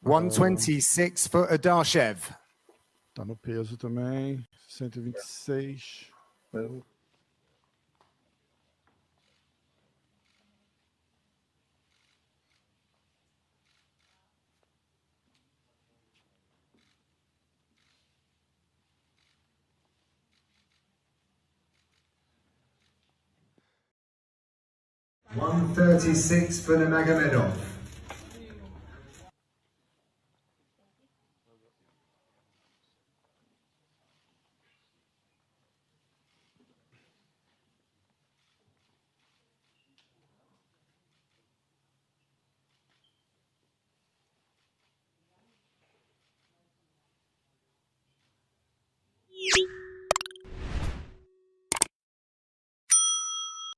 126 for Adashev. Tá no peso também. 126. 136 for Nurmagomedov.